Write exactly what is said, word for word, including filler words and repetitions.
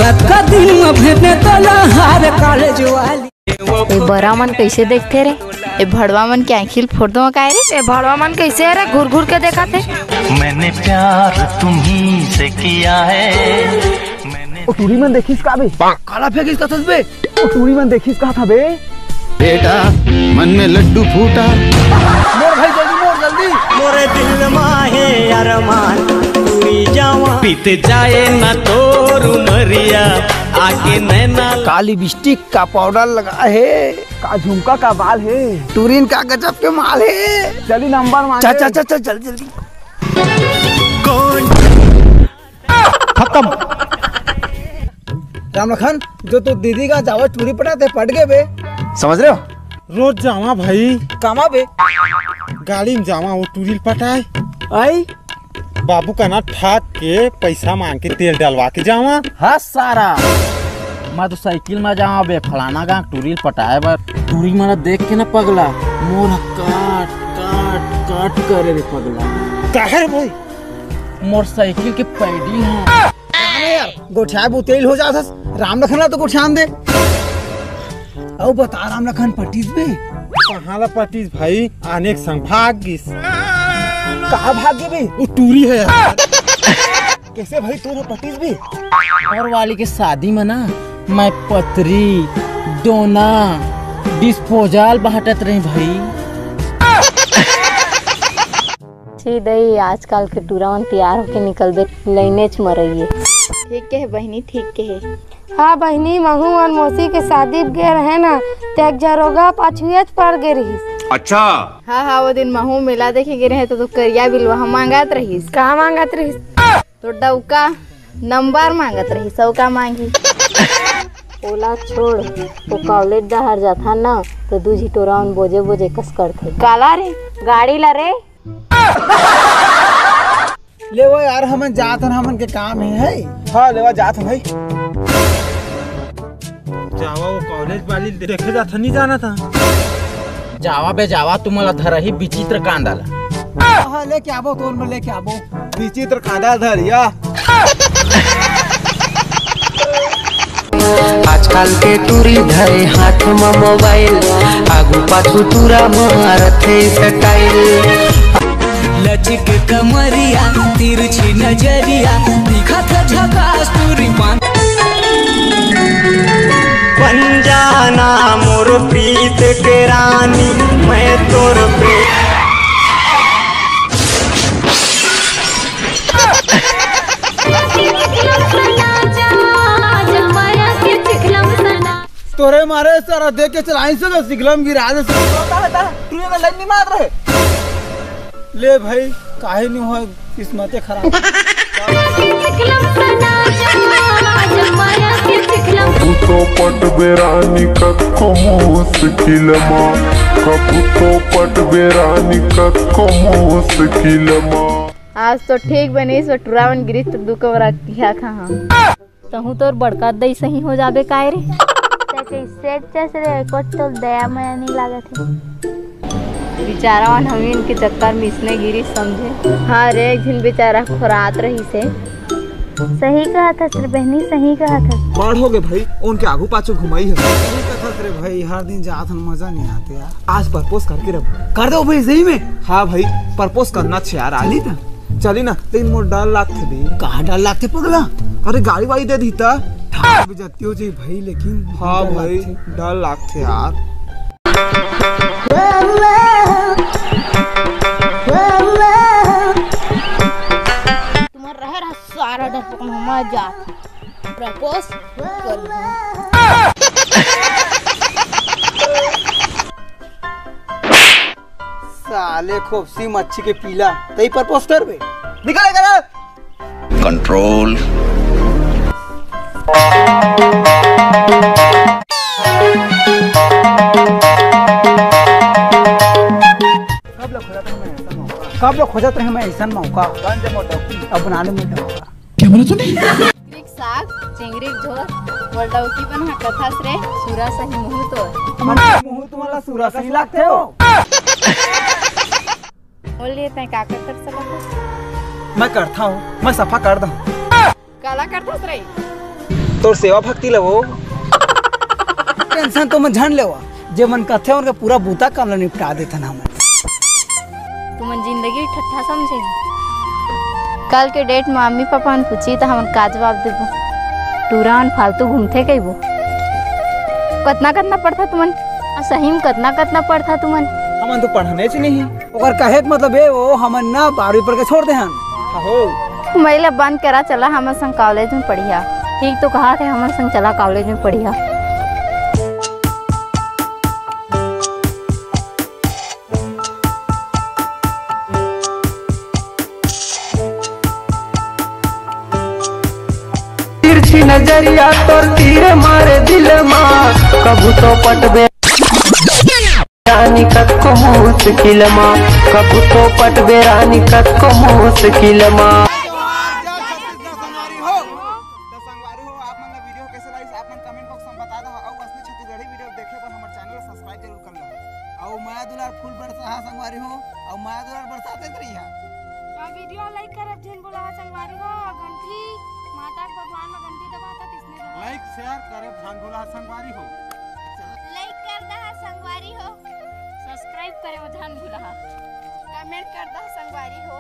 कतका दिन म भेंटने तोला हार कॉलेज वाली। ए बरा मन कइसे देखथे रे? ए भड़वा मन के आँखी ल फोड़ दो काय रे? ए भड़वा मन कइसे रे घूर घूर के देखत हे? मैंने प्यार तुम्ही से किया है। मैंने ओ टूरी मन देखिस का बे? काला फेंकिस कथस बे? ओ टूरी मन देखिस का था बे? बेटा, मन में लड्डू फूटा। मोर भाई जल्दी, मोर जल्दी। मोरे दिल मा हे अरमान, टूरी जावा। बीत जाए ना तोर उमरिया, आके नैना। का लिपस्टिक का पाउडर लगा हे, का झुमका का बाल हे, टूरिन का गजब के माल हे। जल्दी नंबर मांगे। चल, चल, चल, चल, जल्दी, जल्दी। कौन? खत्म। रामलखन, जो तू दीदी का जावा टूरी पटाते पट गए बे। समझ रहे हो? रोज जावा भाई। कामा बे? गाड़ी में जावा, वो टूरी पटाए। आई? बाबू का ना ठाक के पैसा मांग के तेल डलवा के जावा। हाँ सारा, मैं तो साइकिल में जावा बे, फलाना गांव टूरी पटाए बर। टूरी मन देख के ना पगला, मोर काट काट काट करे रे पगला। काहे रे भाई? मोर साइकिल के पैडी है। काहे यार, गोठिया बुतेल हो जात हस, राम लखन ला तो गोठियान दे। अउ बता राम लखन पटीस बे? कहाँ ला पटीस भाई, आने के संग भाग गिस। कहाँ भाग गे बे? वो टूरी है यार। कैसे भाई तू ना पटीस बे? और वाली के शादी में ना मैं पतरी, डोना, डिस्पोजल बांटत रही भाई। छी दई, आजकल के टूरा मन तियार होके निकलबे, लइनेच मरइए। ठीक कहे बहिनी, ठीक कहे। हाँ बहिनी, महू अउ मौसी के शादी गे रहे ना, ते एक झरोगा पाछुएच पड़ गे रहिस। अच्छा। हाँ, हाँ, वो दिन महू मेला देखे गे रहे, तो, तो करिया बिलवा हम मांगत रहिस। कहाँ मांगत रहिस? तो डौका नंबर मांगत रहिस, सौका मांगी। ओला छोड़, वो कॉलेज डहर जाथा ना, तो दू झी टोरा मन बोजे बोजे कस करथे। काला रे, गाड़ी ला रे। ले वो यार, हमन जात हन, हमन के काम हे, है। हाँ, लेवा जात हन भाई। जावा वो कॉलेज वाली देखे जात हन, नहीं जाना था। जावा बे जावा, तुमला धरही विचित्र कांदा ला। हाँ, लेके आबो, तोर में लेके आबो। विचित्र कांदा धरिया। आजकल के टूरी धरे हाथ म मोबाइल, आगू पाछू टूरा मारत हे स्टाइल। लचक कमरिया, तिरछी नजरिया, दिखत झकास टूरी पान। बन जाना मोर प्रीत के रानी, मैं तोर प्रीत। तोरे मारे सारा देख के चलाइन से तो सिगलम गिरा दे। तू ये लाइन नहीं मार रहे। ले भाई, काहे नहीं हो, किस्मते खराब। कभू तो पटबे रानी कतको मुश्किल मा, कभू तो पटबे रानी कतको मुश्किल मा। आज तो ठीक बनिस, वो टुरा मन गिरिस तो दू कमरा किहा खा हाँ। तहूँ तोर बड़का दई सही हो जाबे काय रे? ते कइसे जस रे, एको तो दया मया नहीं लागत हे। बेचारा मन हमीन के चक्कर में इसने गिरी समझे। हाँ रे, एक झिन बेचारा खोरात रहिस हे। सही कहत हस रे बहनी, सही कहत हस। बड़ हो गए भाई, उनके आगू पाछू घुमाई है। सही कहत हस रे भाई, हर दिन जात हन, मजा नहीं आते यार। आज परपोज करके रहो। कर दो भाई, सही में। हाँ भाई, परपोज करना छे यार, आली था। चली ना, लेकिन मोर डर लागथे बे। कहाँ डर लागथे पगला? अरे गाड़ी वाड़ी दे दी त। ठाक बेइज्जती हो जाई भाई, लेकिन हाँ डर भाई, लागथे। डर लागथे यार। तुम्हार रहे रहा सारा डर पकड़ मजा। प्रपोज कर। साले खोपसी मच्छी के पीला, तई पर पोस्टर बे। निकल, निकल। कंट्रोल। कब ले खोजत रहे मैं ऐसा मौका? कब ले खोजत रहे मैं ऐसा मौका? बन दे मोटौकी। अब बना ले मोटौका। क्या बोला तूने? चिंगरी के साग, चिंगरी के झोर, मोर डौकी बन हा कथस रे, सुरा सही मुहूर्त हो। हमर मुहूर्त वाला सुरा सही लागथे हो। बोल लिए तैं का कर सकत हस? मैं करता हूँ, मैं सफा कर दूँ। काला करथस रे? तोर सेवा भक्ति ल वो। टेंशन तो मन झन लेवा, जे मन कथे उनके पूरा बूता काम ल निपटा देथन हमन। तुमन जिंदगी ठट्ठा समझे। कल के डेट म मम्मी पापा मन पूछी त हमन का जवाब देबो? टूरा मन फालतू घूमथे कहिबो। कतना कतना पढ़था तुमन? आ, सही म कतना कतना पढ़था तुमन? हमन तो पढ़ने च नहीं। ओकर कहे के मतलब ए, वो हमन ना बारहवीं पढ़ के छोड़ दे हन। हो। मइला बंद करा, चला हमन संग कॉलेज में पढ़िया। ठीक तो कहा थे, हमन संग चला कॉलेज में पढ़िया। तिरछी नजरिया तोर तीर मारे दिल मा, कभू तो पटबे रानी कतको मुश्किल मा, कभू तो पटबे रानी कतको मुश्किल मा। तो संगवारी हो, आप मन ला वीडियो कैसे लागिस, आप मन कमेंट बॉक्स में बता दो। अउ असली छत्तीसगढ़ी वीडियो देखे बर हमर चैनल ला सब्सक्राइब जरूर कर लो। अउ मया दुलार फुल बरसा हा संगवारी हो, अउ मया दुलार बरसाते रहिहा। अउ वीडियो लाइक करब झन भुलाहा संगवारी हो, अउ घंटी माता के भगवान में घंटी दबाता तिसने दबा। लाइक शेयर करब झन भुलाहा संगवारी हो। लाइक कर दहा संगवारी हो। सब्सक्राइब करे झन भुलाहा। कमेंट कर दहा संगवारी हो।